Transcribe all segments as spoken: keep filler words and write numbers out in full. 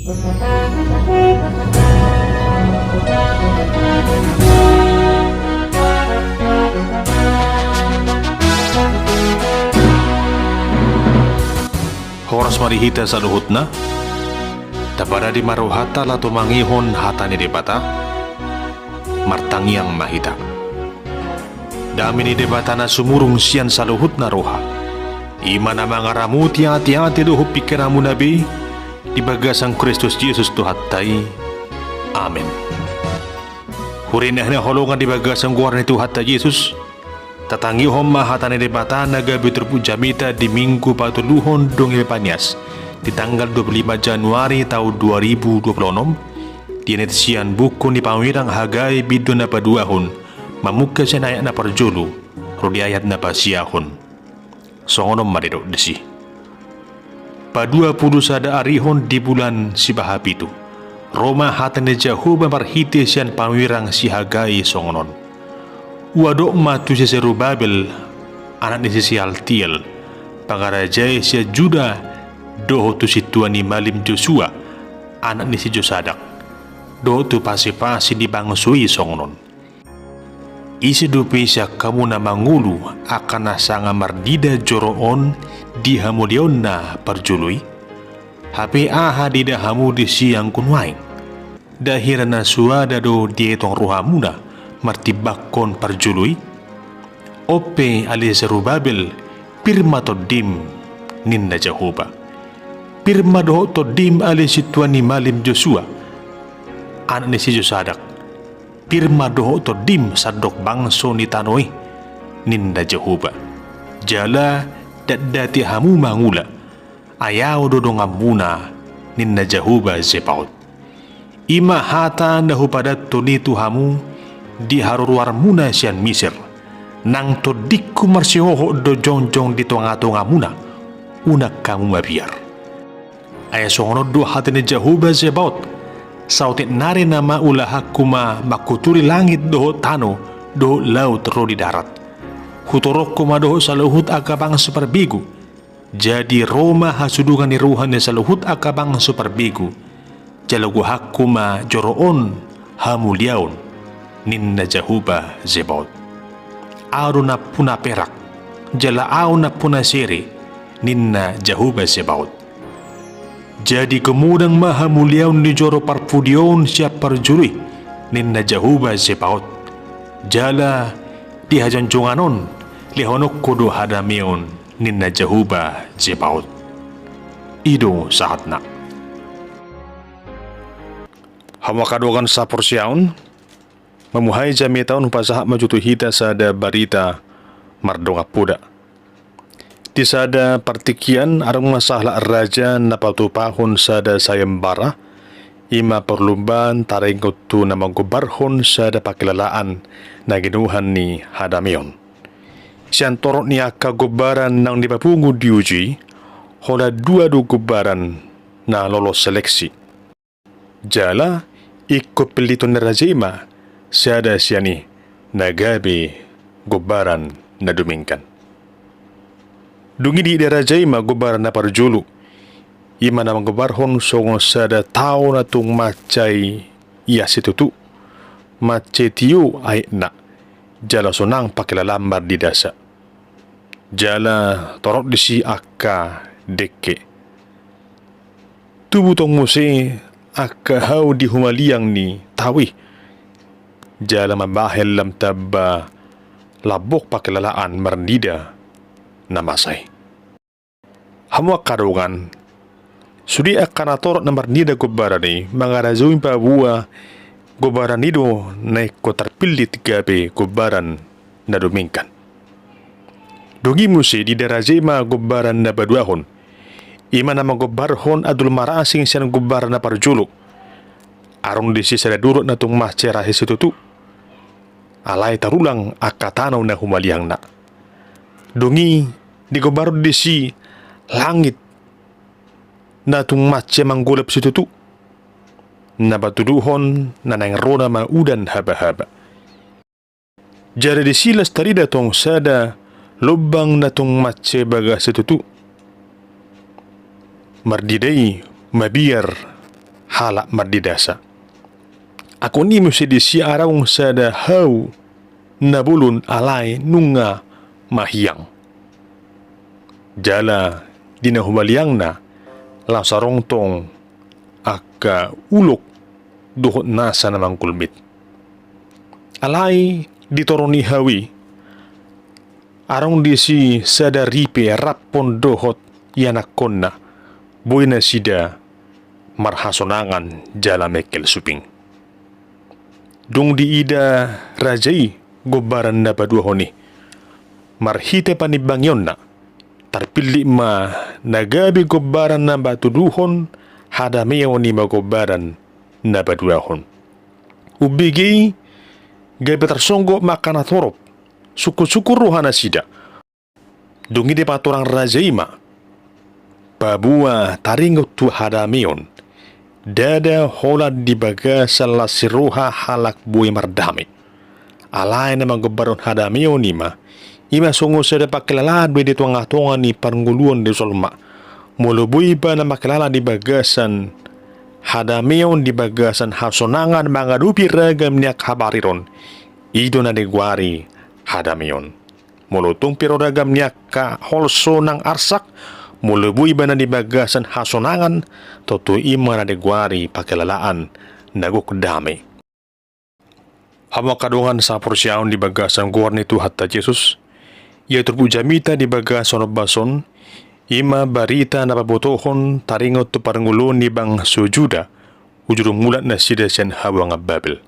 Horas ma di hita saluhutna. Tapadadi ma rohanta laho tumangihon hata ni Debata. Martangiang ma hita. Dame ni Debata na sumurung sian saluhutna roha, i ma na mangaramoti ateate dohot pingkiranmuna be di bagasan Kristus Jesus Tuhanta i. Amen. Huria na hinaholongan di bagasan goar ni Tuhanta Jesus, tatangihon ma hata ni Debata na gabe turpuk jamita di Minggu patoluhon Dongani Epipanias, di tanggal dua puluh lima Januari taon dua ribu dua puluh onom, dienet sian buku ni Panurirang Hagai bindu na paduahon, mamungka sian ayat na parjolo ro di ayat na pasiahon. Songon on ma didok disi. Paduapulu sada arihon di bulan sibahapitu, ro ma hata ni Jahowa marhite sian panurirang si Hagai songon on. Huadok ma tu si Serubabel, anak ni si Sealtiel, pangarajai sian Juda, dohot tu sintua ni malim Josua, anak ni si Josadak, dohot tu pasipasi ni bangso i songon on. Ise dope sian hamu na mangolu angka na sanga marnida joro on di hamuliaonna parjolo i? Hape aha diida hamu disi anggo nuaeng? Nda hira na soada do dietong rohamuna martimbangkon parjolo i? On pe ale Serubabel, pir ma tondim, ninna Jahowa. Pir ma dohot tondim ale sintua ni malim Josua, anak ni si Josadak. Pir ma dohot tondim sandok bangso ni tano i, ninna Jahowa. Jala ndang dati hamu mangula, ai ahu do donganmuna, ninna Jahowa Zebaot. I ma hata na hupadanhon i tu hamu di haruruarmuna sian Misir, nang tondingku marsihohot do jongjong di tongatongamuna, unang hamu mabiar. Ai songon on do hata ni Jahowa Zebaot, saotik nari nama ulahanku ma mangkuturi langit dohot tano, dohot laut ro di darat. Hutoronku ma dohot saluhut angka bangso parbegu, jadi ro ma hasudungan ni roha ni saluhut angka bangso parbegu, jala hugohanku ma joro on hamuliaon, ninna Jahowa Zebaot. Ahu do nampuna perak, jala ahu nampuna sere, ninna Jahowa Zebaot. Jadi gumodang ma hamuliaon ni joro parpudion sian parjolo i, ninna Jahowa Zebaot. Jala di hajongjongan on lehononku do hadameon, ninna Jahowa Zebaot. I do sahatna. Hamu angka dongan saporseaon, mamuhai jamita on hupasahat ma jo tu hita sada barita mardongan poda. Di sada partingkian adong ma sahalak raja na patupahon sada sayembara, i ma parlombaan taringot tu na manggombarhon sada pangkilalaan na ginohan ni hadameon. Sian torop ni angka gombaran naung dipapungu diuji, holan dua do gombaran na lolos seleksi. Jala ingkon pilliton ni raja i ma sada sian i na gabe gombaran na dumenggan. Dung i diida raja i ma gombaran na parjolo, i ma na manggombarhon songon sada tao na tung mansai ias situtu, mansai tio aekna, jala sonang pangkilalaan marnidasa. Jala torop disi angka dengke. Tubu tong muse angka hau di humaliang ni tao i, jala mambahen lam tamba lambok pangkilalaan marnida na masa i. Hamu angka dongan, sude angka na torop na marnida gombaran i mangarajoi paboa gombaran i do na ingkon tarpillit gabe gombaran na dumenggan. Dung i muse diida raja i ma gombaran na paduahon, i ma na manggombarhon andul marasing sian gombaran na parjolo. Adong disi sada dolok na tung mansai rasing situtu, alai tarulang angka tano na humaliangna. Dung i digombarhon disi langit na tung mansai manggolap situtu, na patuduhon na naeng ro nama udan habahaba. Jala disi las tarida tong sada lombang na tung mansai bagas situtu. Marnida i mabiar halak mardidasa. Angkup ni muse disi adong sada hau na bolon alai nunga mahiang. Jala di na hubaliangna laos adong tong angka ulok dohot nasa na manggulmit. Alai di toru ni hau i adong disi sada ripe rap dohot ianakkonna, boi nasida marhasonangan jala mengkel suping. Dung diida raja i gombaran na paduahon i, marhite panimbangionna, tarpillit ma na gabe gombaran na patuduhon hadameon i ma gombaran na paduahon. Umbege i gabe tarsonggot ma angka na torop, sungkunsungkun rohanasida. Dung i dipatorang raja i ma, paboa taringot tu hadameon, ndada holan di bagasan las ni roha halak boi mardame. Alai na manggombarhon hadameon i ma, i ma songon sada pangkilalaan do i di tongatonga ni parngoluon ni jolma. Molo boi ibana mangkilala di bagasan hadameon, di bagasan hasonangan mangadopi ragam ni angka habareron, i do na digoari hadameon. Molo tung pe ro ragam ni angka holso nang arsak, molo boi ibana di bagasan hasonangan, tontu i ma na digoari pangkilalaan na gok dame. Hamu angka dongan saporseaon di bagasan goar ni Tuhanta Jesus, ia turpuk jamita di bagasan ombas on, i ma barita na pabotohon taringot tu parngoluon ni bangso Juda, uju dung mulak nasida sian habuangan Babel.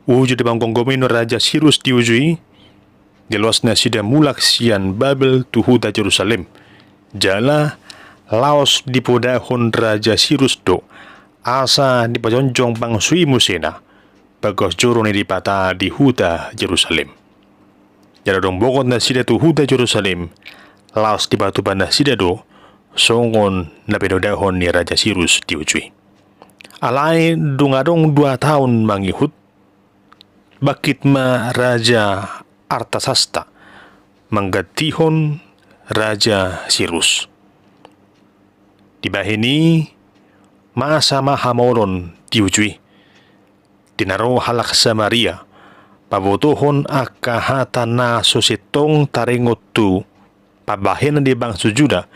Uju di panggomgomi ni raja Sirus di uju i, diloas nasida mulak sian Babel tu huta Jerusalem. Jala laos dipodahon raja Sirus do, asa dipajongjong bangso i musena, bagas joro ni Debata di huta Jerusalem. Jala dung bongot nasida tu huta Jerusalem, laos dipatupa nasida do, songon na pinodahon ni raja Sirus di uju i. Alai dung adong dua taon mangihut, bangkit ma raja Artasasta, manggantihon raja Sirus. Dibahen i, masa ma hamauron di uju i. Di na ro halak Samaria, pabotohon angka hata na so sintong taringot tu pambahenan ni bangso Juda,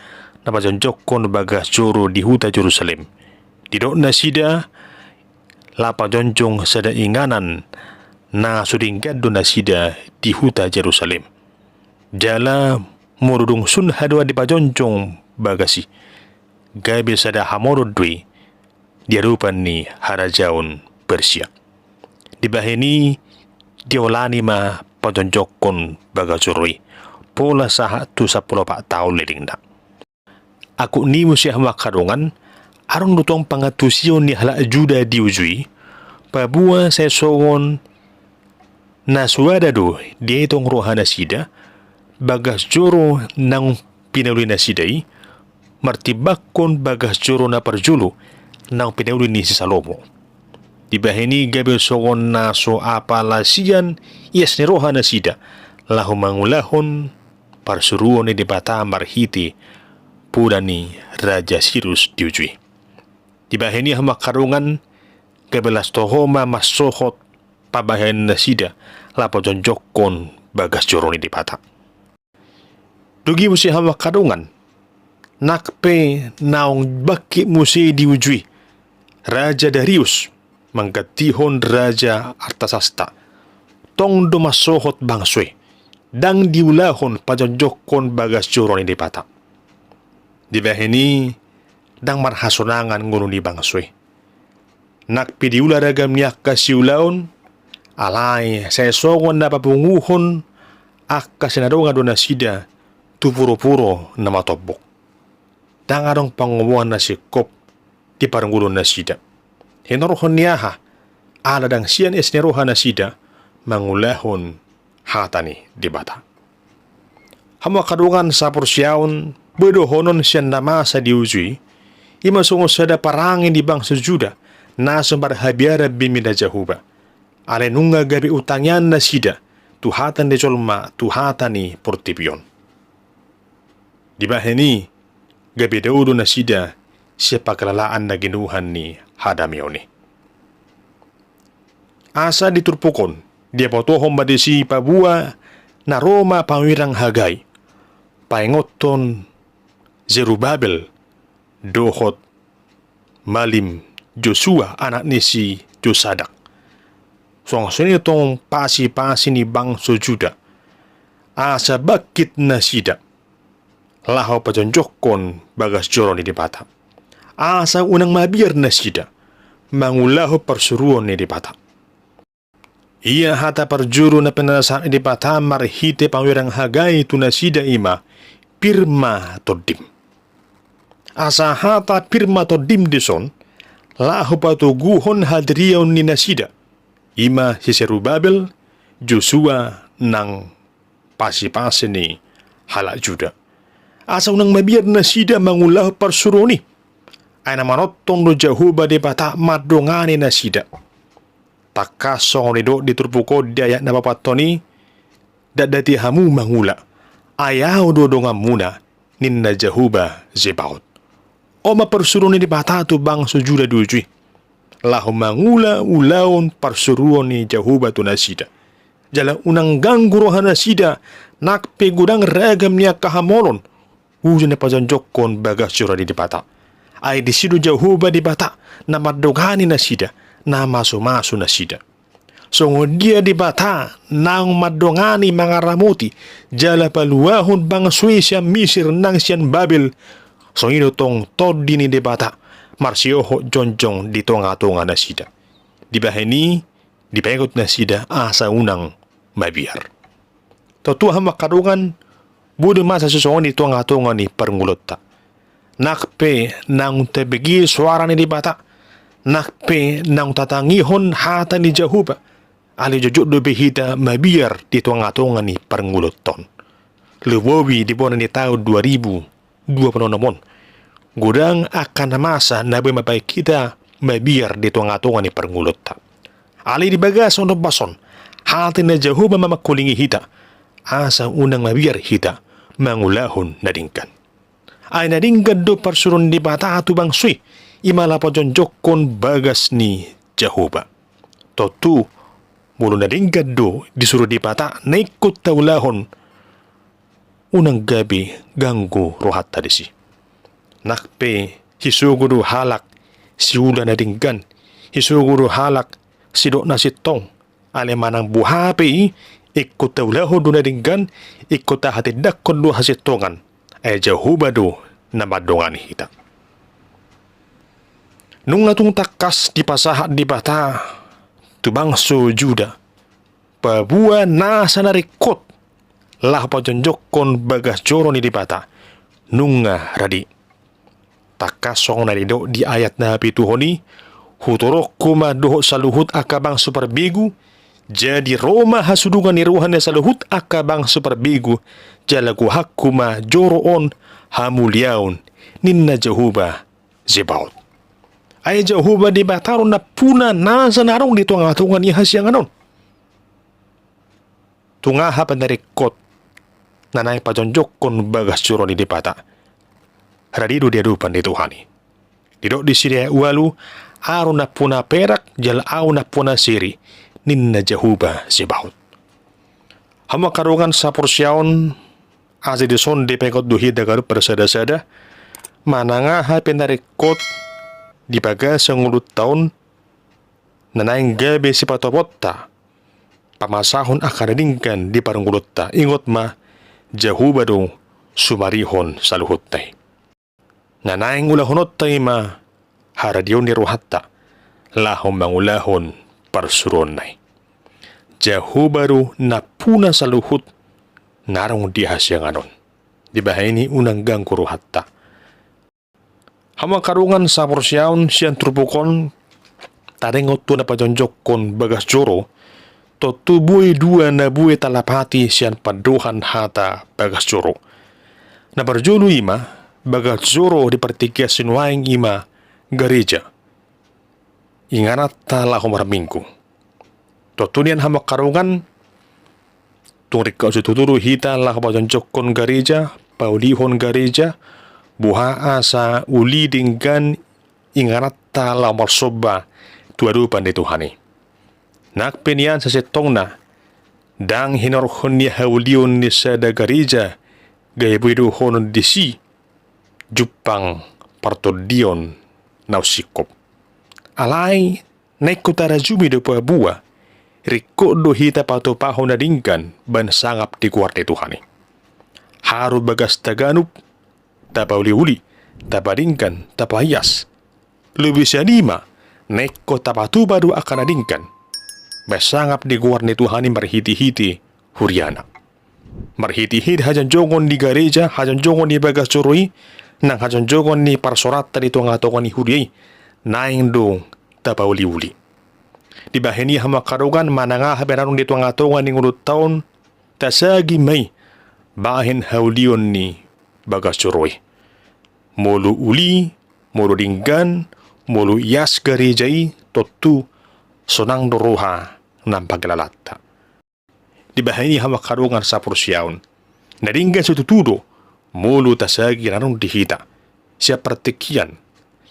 na pajongjongkon bagas joro di huta Jerusalem. Didok nasida, laho pajongjong sada inganan, na so denggan do nasida di huta Jerusalem. Jala molo dung sun haduan dipajongjong bagas i, gabe sada hamauron do i, di adopan ni harajaon Persia. Dibahen i diolani ma pajongjongkon bagas joro i, pola sahat tu sampulu opat taon lelengna. Angkup ni muse hamu angka dongan, adong do tong pangantusion ni halak Juda di uju i, paboa sai songon na so ada do dietong rohanasida, bagas joro naung pinauli nasida i, martimbangkon bagas joro na parjolo naung pinauli ni si Salomo. Dibahen i gabe songon na so apala sian ias ni rohanasida, laho mangulahon parsuruon ni Debata marhite poda ni raja Sirus di uju i. Dibahen i hamu angka dongan, gabe las toho ma mansohot pambahenan nasida, laho pajongjongkon bagas joro ni Debata. Dung i muse hamu angka dongan, nang pe naung bangkit muse di uju i raja Darius, manggantihon raja Artasasta, tong do mansohot bangso i, ndang diulahon pajongjongkon bagas joro ni Debata. Dibahen i ndang marhasonangan ngolu ni bangso i. Nang pe diula ragam ni angka siulaon, alai sai songon na papunguhon angka sinadongan do nasida tu puropuro na matombok. Ndang adong pangomoan na singkop di parngoluon nasida. Hinorhon ni aha? Ala ndang sian ias ni rohanasida mangulahon hata ni Debata. Hamu angka dongan saporseaon, boi dohonon sian na masa di uju i, i ma songon sada parange ni bangso Juda, na so marhabiaran bimbingan ni Jahowa. Alai nunga gabe utangian nasida tu hata ni jolma, tu hata ni portibi on. Dibahen i, gabe dao do nasida sian pangkilalaan na ginuhan ni hadameon i. Asa di turpuk on, dibotohon ma disi paboa na ro ma pangerang Hagai, paingothon Zerubabel dohot malim Josua anak ni si Josadak. Songon i tong pasipasi ni bangso Juda. Asa bangkit nasida laho pajonjonghon bagas joro ni Debata. Asa unang mabiar nasida mangulahon parsuruon ni Debata. Ia hata parjuru na pinasahat ni Debata marhite pangerang Hagai tu nasida i ma pir ma tondim. Asa hata pir ma tondim dison, laho patoguhon hadirion ni nasida, i ma si Zerubabel, Josua nang pasipasi ni halak Juda. Asa unang mabiar nasida mangulahon parsuruon i. Ai na manongtong do Jahowa Debata mandongani nasida. Tangkas songon didok di turpuk on di ayat na paopathon i, datdati hamu mangula, ai Ahu do donganmuna, ninna Jahowa Zebaot. On ma parsuruon ni Debata tu bangso Juda di uju i, laho mangula ulaon parsuruon ni Jahowa tu nasida. Jala unang ganggu roha nasida, nang pe godang ragam ni angka hamolon, uju na pajonjonghon bagas joro ni Debata. Ai disi do Jahowa Debata na mandongani nasida, na masumasu nasida. Songon dia Debata naung mandongani mangaramoti jala paluahon bangso i sian Misir nang sian Babel, songon i do tong Tondi ni Debata marsihohot jongjong di tongatonga nasida. Dibahen i, dipaingot nasida asa unang mabiar. Tontu hamu angka dongan, boi do masa sisongon i di tongatonga ni parngoluonta. Nang pe naung tabege soara ni Debata, nang pe naung tatangihon hata ni Jahowa, alai jotjot dope hita mabiar di tongatonga ni parngoluonta on. Lumobi di bona ni taon dua ribu dua pulu onom on, godang angka na masa na boi mambahen hita mabiar di tongatonga ni parngoluonta. Alai di bagasan ombas on, hata ni Jahowa ma mangkulingi hita, asa unang mabiar hita mangulahon na denggan. Ai na denggan do parsuruon ni Debata tu bangso i, i ma laho pajonjonghon bagas ni Jahowa. Tontu, molo na denggan do disuru Debata na ingkon taulahon, unang gabe ganggu rohanta disi. Nang pe sisogo do halak siula na denggan, sisogo do halak sidok na sintong, alai manang boha pe i, ingkon taulahon do na denggan, ingkon tahatindanghon do hasintongan, ai Jahowa do na mandongani hita. Nunga tung tangkas dipasahat Debata tu bangso Juda, paboa nasa na ringkot laho pajonjonghon bagas joro ni Debata, nunga rade. Tangkas songon na nidok di ayat na hapituhon i, hutoronku ma dohot saluhut angka bangso parbegu, jadi ro ma hasudungan ni roha ni saluhut angka bangso parbegu, jala gohanku ma joro on hamuliaon, ninna Jahowa Zebaot. Ai Jahowa Debata do nampuna nasa na adong di tongatonga ni hasiangan on. Tung aha pe na ringkot na naeng pajonjonghon bagas joro ni Debata, rade do di adopan ni Tuhan i. Didok disi di ayat ualu, Ahu nampuna perak, jala Ahu nampuna seri, ninna Jahowa Zebaot. Hamu angka dongan saporseaon, asa dison dipaingot do hita ganup marsadasada, manang aha pe na ringkot di bagasan ngolunta on, na naeng gabe sipatoponta pamasahon angka na denggan di parngoluonta, ingot ma, Jahowa do sumarihon saluhutna i. Na naeng ulahononta i ma haradeon ni rohanta laho mangulahon parsuruonna i. Jahowa do nampuna saluhut na adong di hasiangan on. Dibahen i unang ganggu rohanta. Hamu angka dongan saporseaon, sian turpuk on, taringot tu na pajonjonghon bagas joro, tontu boi dua na boi talapati sian pandohan hata bagas joro. Na parjolo i ma, bagas joro di partingkian sinuaeng i ma gareja. Ingananta laho marminggu. Tontu nian hamu angka dongan, tung ringkot situtu do hita laho pajonjonghon gareja, paulihon gareja, boha asa uli denggan ingananta tahan laho marsomba tu adopan ni Tuhan i. Nang pe nian sasintongna, ndang hinorhon ni haulion ni sada gareja gabe boi dohonon disi jumpang partondion na umsingkop. Alai na ingkon tarajumi do paboa ringkot do hita patupahon na denggan baen sangap di goar ni Tuhan i. Haru bagas taganup, tapauliuli, tapadenggan, tapaias. Lobi sian i ma, na ingkon tapatupa do angka na denggan baen sangap di goar ni Tuhan i marhitehite huriana. Marhitehite hajonjongon ni gareja, hajonjongon ni bagas joro i, nang hajonjongon ni parsoranta di tongatonga ni huria i, naeng do tapauliuli. Dibahen i hamu angka dongan, manang aha pe na adong di tongatonga ni ngolunta on, tasagi ma i bahen haulion ni bagas joro i. Molo uli, molo denggan, molo ias gareja i, tontu sonang do roha na mangkilalanta. Dibahen i hamu angka dongan saporseaon, na denggan situtu do molo tasagi na adong di hita, sian partingkian,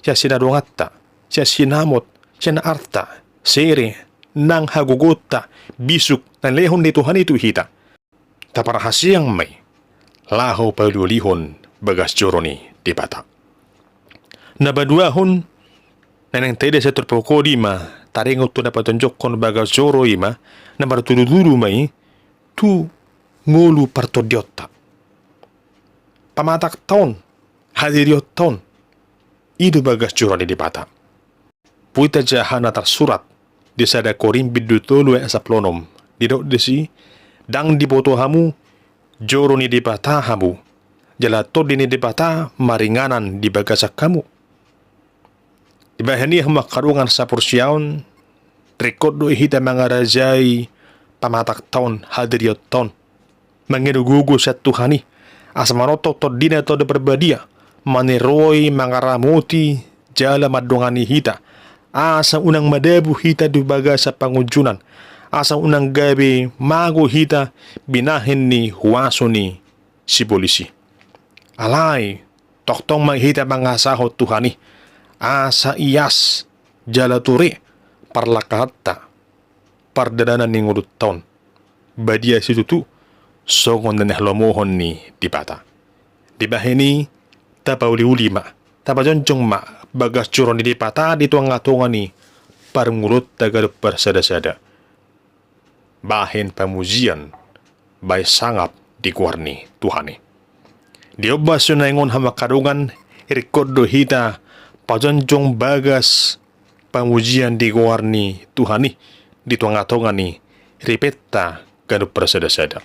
sian sinadonganta, sian sinamot, sian arta, sere, nang hagogoonta, bisuk na nilehon ni Tuhan i tu hita. Taparhaseang ma i laho pauliulihon bagas joro ni Debata. Na paduahon, na naeng taida sian turpuk on, i ma taringot tu na pajonjonghon bagas joro, i ma na martudutudu ma i tu ngolu partondionta. Pamatangta on, hadirionta on, i do bagas joro ni Debata. Boi tajaha na tarsurat di sada Korint bindu tolu ayat sampulu onom, didok disi, ndang diboto hamu joro ni Debata hamu, jala Tondi ni Debata maringanan di bagasan hamu. Dibahen i hamu angka dongan saporseaon, ringkot do hita mangarajai pamatangta on, hadirionta on, mangido gogo sian Tuhan i, asa manongtong Tondina Tondi Parbadia, maniroi, mangaramoti, jala mandongani hita, asa unang madabu hita di bagasan pangunjunan, asa unang gabe mago hita binahen ni huaso ni sibolis i. Alai tongtong ma hita mangasahon Tuhan i, asa ias jala ture parlangkahanta, pardalanan ni ngolunta on, badia situtu songon na nihalomohon ni Debata. Dibahen i, tapauliuli ma, tapajongjong ma bagas joro ni Debata di tongatonga ni parngoluonta ganup marsadasada, bahen pamujian, bahen sangap di goar ni Tuhan i. Di ombas na naeng on hamu angka dongan, ringkot do hita pajongjong bagas pamujian di goar ni Tuhan i di tongatonga ni ripenta ganup marsadasada.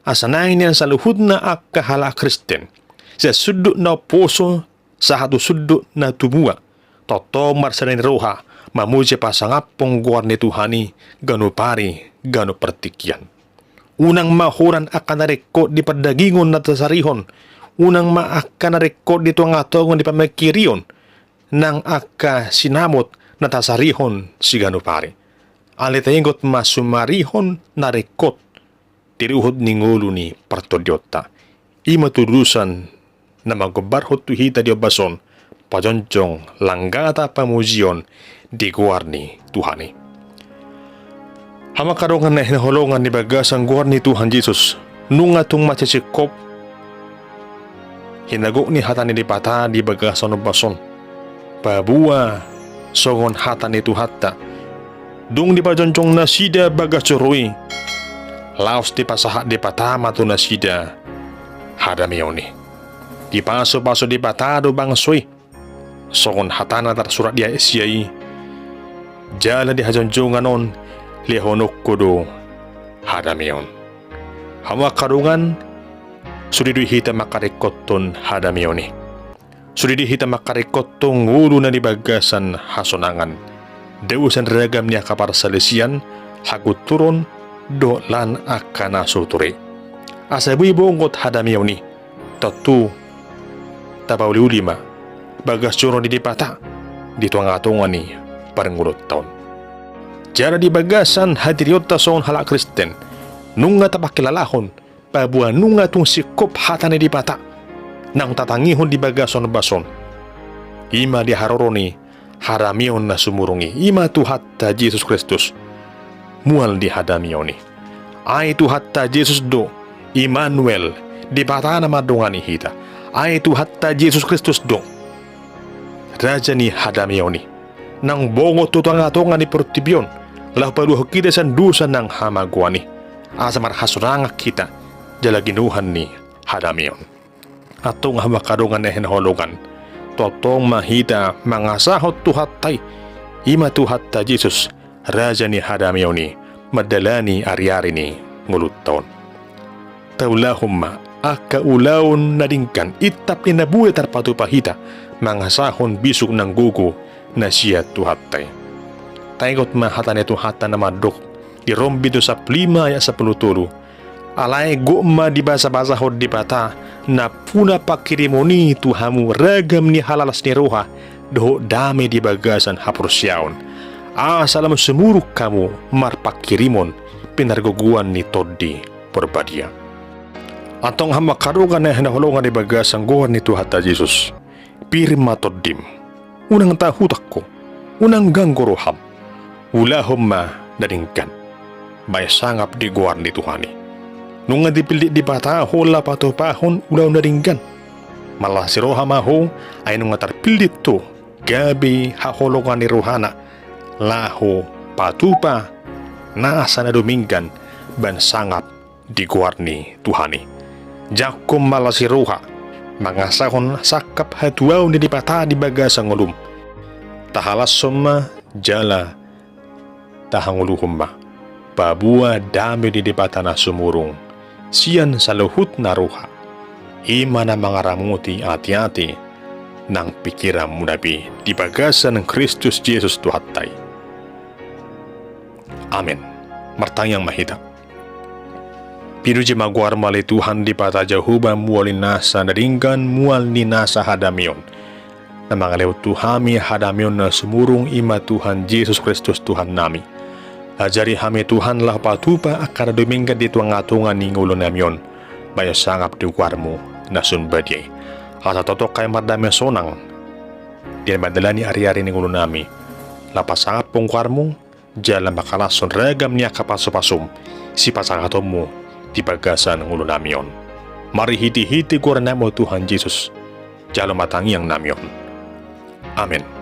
Asa naeng nian saluhutna angka halak Kristen, sian sundut na umposo sahat tu sundut na tumua, tongtong marsada ni roha mamuji pasangaphon goar ni Tuhan i ganup ari, ganup partingkian. Unang ma holan angka na ringkot di pardagingon na tasarihon, unang ma angka na ringkot di tongatonga ni pamingkirion, nang angka sinamot na tasarihon siganup ari. Alai taingot ma sumarihon na ringkot di ruhut ni ngolu ni partondionta. I ma tudosan na manggombarhon tu hita di ombas on, pajongjong langgata pamujion di goar ni Tuhan i. Hamu angka dongan na hinaholongan di bagasan goar ni Tuhan Jesus, nunga tung mansai singkop hinagok ni hata ni Debata di bagasan ombas on. Paboa songon hata ni Tuhanta, dung dipajongjong nasida bagas joro i, laos dipasahat Debata ma tu nasida hadameon i. Dipasupasu Debata do bangso i, songon hatana tarsurat di ayat sia i, jala di hajongjongan on lehononku do hadameon. Hamu angka dongan, sude do hita mangkaringkothon hadameon i. Sude do hita mangkaringkothon ngolu na di bagasan hasonangan, dao sian ragam ni angka parsalisian, hagunturon, dohot lan angka na so ture. Asa boi bongot hadameon i, tontu tapauliuli ma bagas joro ni Debata di tongatonga ni parngoluonta on. Jala di bagasan hadirionta songon halak Kristen, nunga tapangkilalahon paboa nunga tung singkop hata ni Debata naung tatangihon di bagasan ombas on. I ma di haroro ni hadameon na sumurung i, i ma Tuhanta Jesus Kristus, mual ni hadameon i. Ai Tuhanta Jesus do, Immanuel, Debata na mandongani hita. Ai Tuhanta Jesus Kristus do, Raja ni hadameon i, naung bongot tu tongatonga ni portibi on, laho paluahon hita sian dosa nang hamagoan i, asa marhasorangan hita jala ginohan ni hadameon. Antong hamu angka dongan na hinaholongan, tongtong ma hita mangasahon Tuhanta i, i ma Tuhanta Jesus, Raja ni hadameon i, mandalani ariari ni ngolunta on. Taulahon ma angka ulaon na denggan, intap ni na boi tarpatupa hita, mangasahon bisuk nang gogo na sian Tuhanta i. Taingot ma hata ni Tuhanta na mandok di Rom bindu sampulu lima ayat sampulu tolu: Alai gok ma dibasabasahon Debata nampuna pangkirimon i tu hamu ragam ni halalas ni roha dohot dame di bagasan haporseaon, asa lam sumurung hamu marpangkirimon pinargogoan ni Tondi Parbadia. Antong hamu angka dongan na hinaholongan di bagasan goar ni Tuhanta Jesus, pir ma tondim. Unang tahutan ho, unang ganggu roham. Ulahon ma na denggan, baen sangap di goar ni Tuhan i. Nunga dipildit Debata ho laho patupahon ulaon na denggan. Mallasi roha ma ho, ai nunga tarpildit ho gabe haholongan ni rohana laho patupa nasa na dumenggan baen sangap di goar ni Tuhan i. Jangkon mallasi roha, mangasahon sangkap hatuaon ni Debata di bagasan ngolum. Tahalashon ma jala tahangoluhon ma, paboa dame ni Debata na sumurung sian saluhutna roha, i ma na mangaramoti ateate nang pingkiranmuna be di bagasan Kristus Jesus Tuhanta i. Amen. Martangiang ma hita. Pinuji ma goarmu ale Tuhan Debata Jahowa, mual ni nasa na denggan, mual ni nasa hadameon, na mangalehon tu hami hadameon na sumurung, i ma Tuhan Jesus Kristus Tuhannami. Ajari hami Tuhan laho patupa angka na dumenggan di tongatonga ni ngolunami on, baen sangap di goarmu na sun badia i. Asa tongtong hami mardame sonang di na mandalani ariari ni ngolunami, laho pasangaphon goarmu, jala mangkalashon ragam ni angka pasupasum sipasangaponmu di bagasan ngolunami on. Marhitehite goarnami Tuhan Jesus, jalo ma tangiangnami on. Amen.